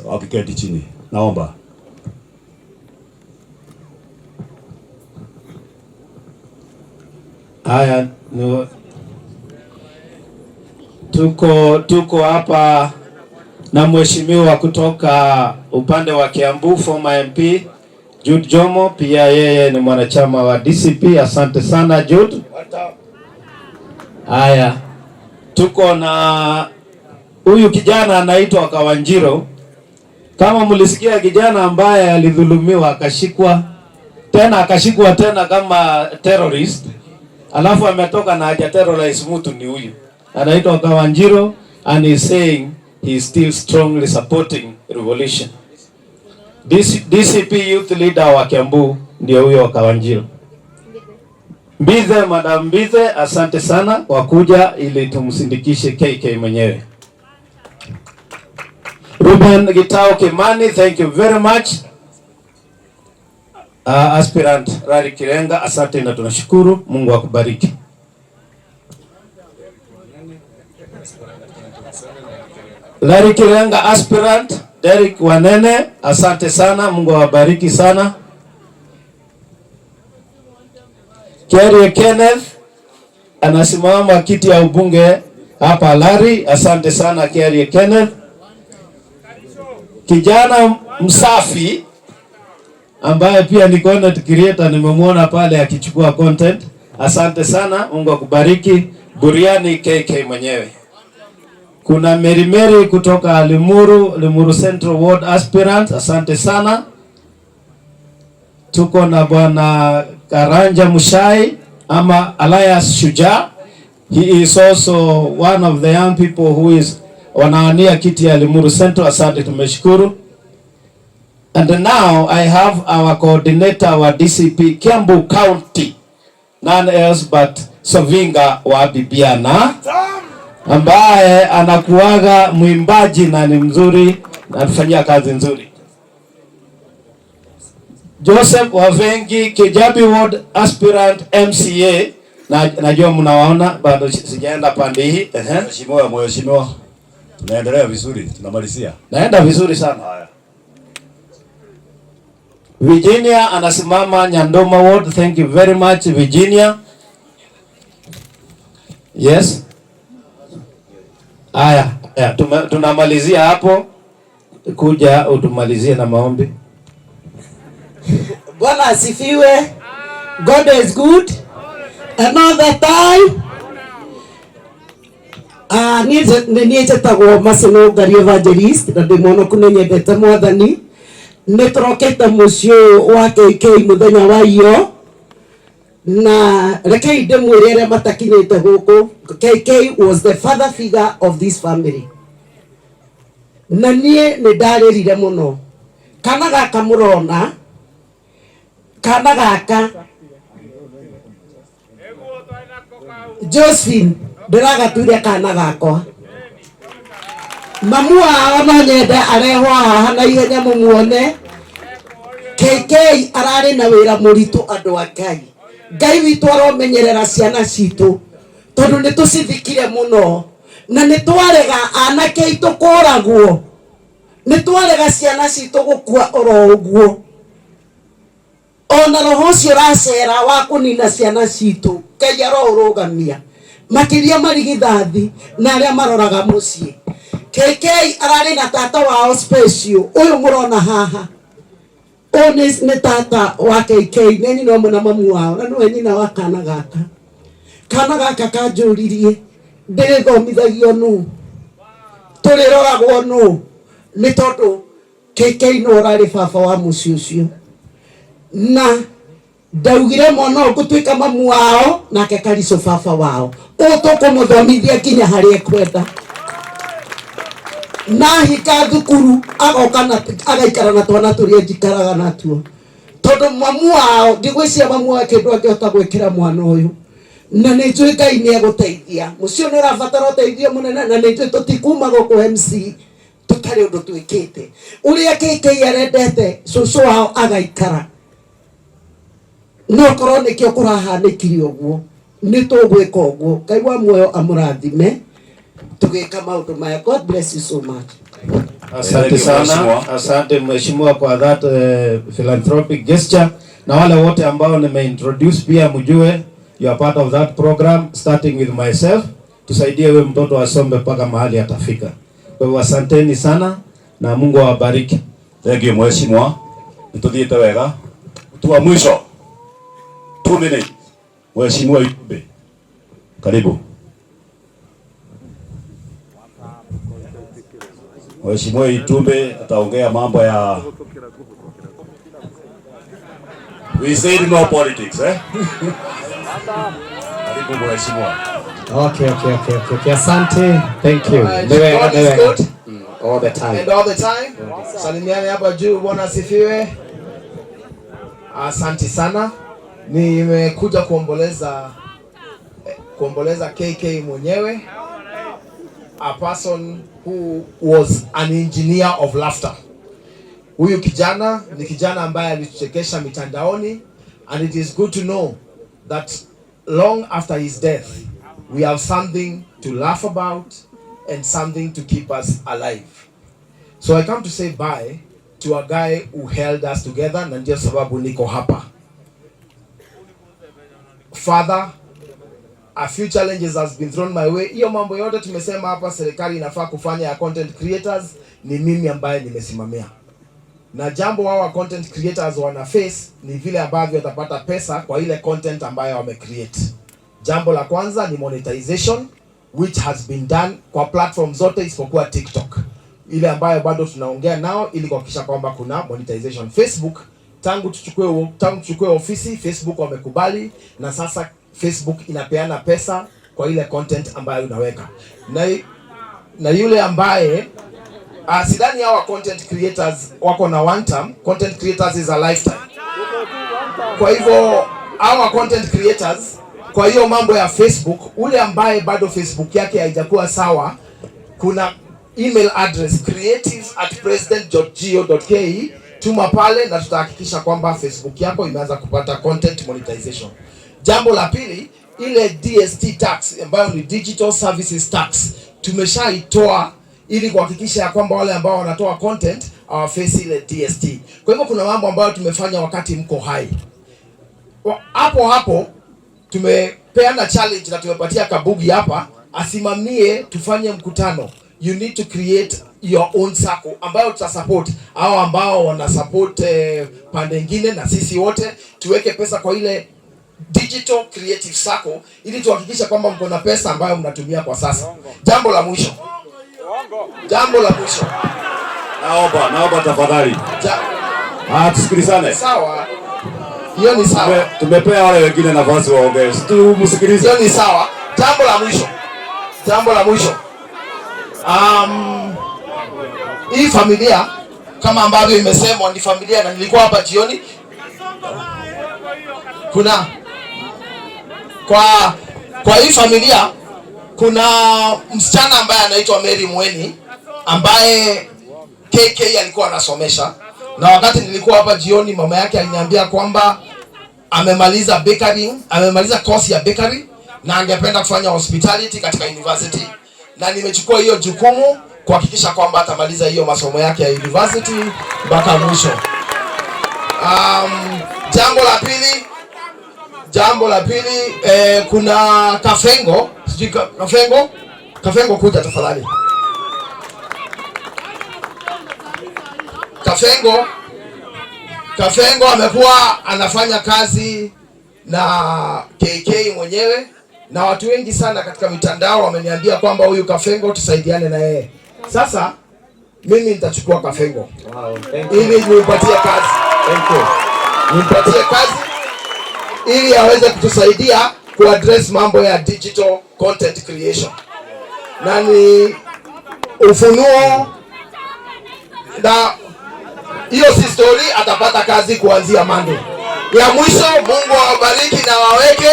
Wakiketi chini, naomba. Haya, tuko hapa na mheshimiwa kutoka upande wa Kiambu, former MP Jude Jomo, pia yeye ni mwanachama wa DCP. Asante sana Jude. Haya, tuko na huyu kijana anaitwa Kawanjiro. Kama mlisikia kijana ambaye alidhulumiwa akashikwa tena akashikwa tena kama terrorist, alafu ametoka na haja terrorize mtu, ni huyu anaitwa Kawanjiro and he's saying he is still strongly supporting revolution. DCP youth leader wa Kiambu ndio huyo Kawanjiro. Mbithe, Madam Mbithe, asante sana kwa kuja ili tumsindikishe KK mwenyewe. Ruben Gitao Kimani, thank you very much. Aspirant Rari Kirenga, asante na tunashukuru. Mungu akubariki. Larry Kirenga aspirant, Derek Wanene, asante sana, Mungu awabariki sana. Kerry Kenneth anasimama kiti ya ubunge hapa Larry, asante sana Kerry Kenneth. Kijana msafi ambaye pia ni content creator, nimemwona pale akichukua content. Asante sana, Mungu akubariki. Buriani KK mwenyewe. Kuna Mary Mary kutoka Limuru, Limuru Central Ward aspirant, asante sana. Tuko na bwana Karanja Mushai ama Elias Shujaa. He is also one of the young people who is wanawania kiti ya Limuru Central. Asante, tumeshukuru. And now I have our coordinator wa DCP Kiambu County, none else but Sovinga wa Bibiana, ambaye anakuaga mwimbaji na ni mzuri na anafanyia kazi nzuri. Joseph Wavengi, Kijabi Ward aspirant MCA, na najua mnawaona bado sijaenda pande hii. Mheshimiwa, mheshimiwa, tunaendelea vizuri, tunamalizia. Naenda vizuri sana. Haya. Virginia anasimama Nyandoma Ward. Thank you very much Virginia. Yes. Haya, haya, tunamalizia hapo. Kuja utumalizie na maombi. Bwana asifiwe. God is good. Another time. Niĩ njĩtagwo Maseno Ngari Evangelist na ndĩ mwonoku nĩ nyendete Mwathani. Nĩ tũrokĩte mũciĩ ũyũ wa KK mũthenya wa iyo, na rekei ndĩmwĩre arĩa matakinyĩte gũkũ, KK was the father figure of this family. Na niĩ nĩ ndarĩrire mũno. Kana gaka mũrona, kana gaka Josephine ndĩragatuire kana gakwa. Mamu wao no nyende arehwo haha na ihenya mũmuone. KK ararĩ na wĩra mũritũ andũ a Ngai. Ngai witũ aromenyerera ciana citũ tondũ nĩ tũcithikire mũno na nĩ twarega anake aitũ kũragwo, nĩ twarega ciana citũ gũkua oro ũguo. Ona roho ũcio ũracera wa kũnina ciana citũ, Ngai aroũrũgamia makĩria marigithathi na arĩa maroraga mũciĩ. KK ararĩ na tata wao special ũyũ mũrona haha. Ũyũ nĩ tata wa KK, nĩ nyina ũmwe na mamu wao, na nĩwe nyina wa kana gaka. Kana gaka kanjũririe ndĩrĩthomithagio nũ, tũrĩroragwo nũ, nĩ tondũ KK nĩwe ũrarĩ baba wa mũciĩ ũcio. Na ndaugire mwana ũyũ ngũtuĩka mamu wao nake Karico baba wao, ũũ tũkũmũthomithia nginya harĩa ekwenda. Na hika thukuru agoka na agaikara na twana tũrĩa njikaraga natuo, tondũ mamu wao ndigwĩciria mamu wao kĩndũ angĩhota gwĩkĩra mwana ũyũ. Na nĩ njũĩ Ngai nĩ egũteithia. Mũciĩ ũyũ nĩ ũrabatara ũteithio mũnene, na nĩ njũĩ tũtikuma gũkũ MC tũtarĩ ũndũ twĩkĩte. Ũrĩa KK arendete cũcũ wao agaikara, no korwo nĩkĩo kũrahanĩkire ũguo, nĩ tũgwĩka ũguo. Ngai wa muoyo amũrathime tũgĩka maũndũ maya. God bless you so much. Asante Thank you, sana, Mheshimiwa. Asante mheshimiwa kwa that philanthropic gesture, na wale wote ambao nimeintroduce pia mjue you are part of that program, starting with myself. Tusaidie wewe mtoto asome mpaka mahali atafika. Kwa hivyo asanteni sana na Mungu awabariki. Thank you, mheshimiwa. Nituthiite wega. Mtu wa mwisho. 2 minutes. Mheshimiwa Yube. Karibu. Mheshimiwa Itumbe ataongea mambo ya. We said no politics, eh? Karibu, mheshimiwa. Okay. Asante. Thank you. God is Niwe- good. All the time. And all the time. Salimiane hapa juu. Bwana asifiwe. Asante sana. Nimekuja kuomboleza KK mwenyewe, a person who was an engineer of laughter. Huyu kijana ni kijana ambaye alituchekesha mitandaoni, and it is good to know that long after his death we have something to laugh about and something to keep us alive. So I come to say bye to a guy who held us together, na ndio sababu niko hapa. Father, a few challenges has been thrown my way. Hiyo mambo yote tumesema hapa serikali inafaa kufanya ya content creators, ni mimi ambaye nimesimamia. Na jambo hawa content creators wana face ni vile ambavyo watapata pesa kwa ile content ambayo wame create. Jambo la kwanza ni monetization, which has been done kwa platform zote isipokuwa TikTok, ile ambayo bado tunaongea nao ili kuhakikisha kwamba kuna monetization. Facebook, tangu tuchukue ofisi, Facebook wamekubali na sasa Facebook inapeana pesa kwa ile content ambayo unaweka. Na yule ambaye sidhani hawa content creators wako na one term. Content creators is a lifetime. Kwa hivyo hawa content creators, kwa hiyo mambo ya Facebook, ule ambaye bado Facebook yake haijakuwa sawa, kuna email address creatives@president.go.ke, tuma pale na tutahakikisha kwamba Facebook yako imeanza kupata content monetization. Jambo la pili, ile DST tax ambayo ni Digital Services Tax tumeshaitoa ili kuhakikisha ya kwamba wale ambao wanatoa content hawaface ile DST. Kwa hivyo kuna mambo ambayo tumefanya wakati mko hai. Hapo hapo tumepeana challenge na tumepatia Kabugi hapa asimamie tufanye mkutano. You need to create your own circle ambayo tutasupport hao ambao wana support pande ingine, na sisi wote tuweke pesa kwa ile digital creative circle ili tuhakikishe kwamba mko na pesa ambayo mnatumia kwa sasa. Jambo la mwisho, jambo la mwisho. Naomba tafadhali. Ah, tusikilizane. Sawa, hiyo ni sawa. Tumepea wale wengine nafasi waongee. Tumsikilize. Hiyo ni sawa. Jambo la mwisho, jambo la mwisho, hii familia kama ambavyo imesemwa ni familia, na nilikuwa hapa jioni, kuna kwa hii familia kuna msichana ambaye anaitwa Mary Mweni ambaye KK alikuwa anasomesha, na wakati nilikuwa hapa jioni, mama yake aliniambia kwamba amemaliza bakery, amemaliza course ya bakery na angependa kufanya hospitality katika university, na nimechukua hiyo jukumu kuhakikisha kwamba atamaliza hiyo masomo yake ya university mpaka mwisho. Jambo la pili, kuna Kafengo, sijui Kafengo, Kafengo kuja tafadhali. Kafengo amekuwa anafanya kazi na KK mwenyewe na watu wengi sana katika mitandao wameniambia kwamba huyu Kafengo tusaidiane na yeye. Sasa mimi nitachukua Kafengo Wow, thank you. ili nimpatie kazi. Thank you. Nimpatie kazi ili aweze kutusaidia kuaddress mambo ya digital content creation, na ni ufunuo na hiyo si story, atapata kazi kuanzia Monday. Ya mwisho, Mungu awabariki na waweke,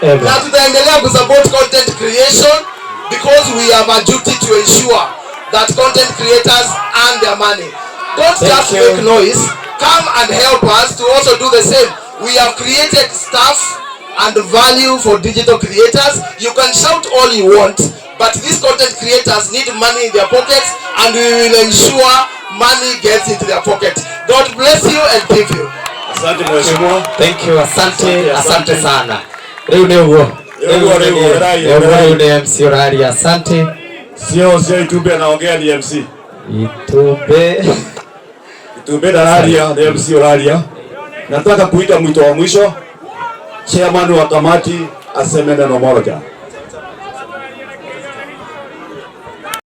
Amen. Na tutaendelea kusupport content creation because we have a duty to ensure that content creators earn their money. Don't Thank just you. make noise. Come and help us to also do the same. We have created stuff and value for digital creators. You can shout all you want, But these content creators need money in their pockets, and we will ensure money gets into their pocket. God bless you and keep you. Asante mheshimiwa. Thank you, asante, Asante, asante asante. sana. Rĩu nĩ ũguo. Rĩu ũguo, rĩu ũguo, rai, Rĩu rai. rĩu nĩ MC ũraria. Asante. Sio Itumbe anaongea, ni MC. Itumbe. Itumbe ndararia, ni MC uraria. Nataka kuita mwito wa mwisho, chairman wa kamati aseme neno moja.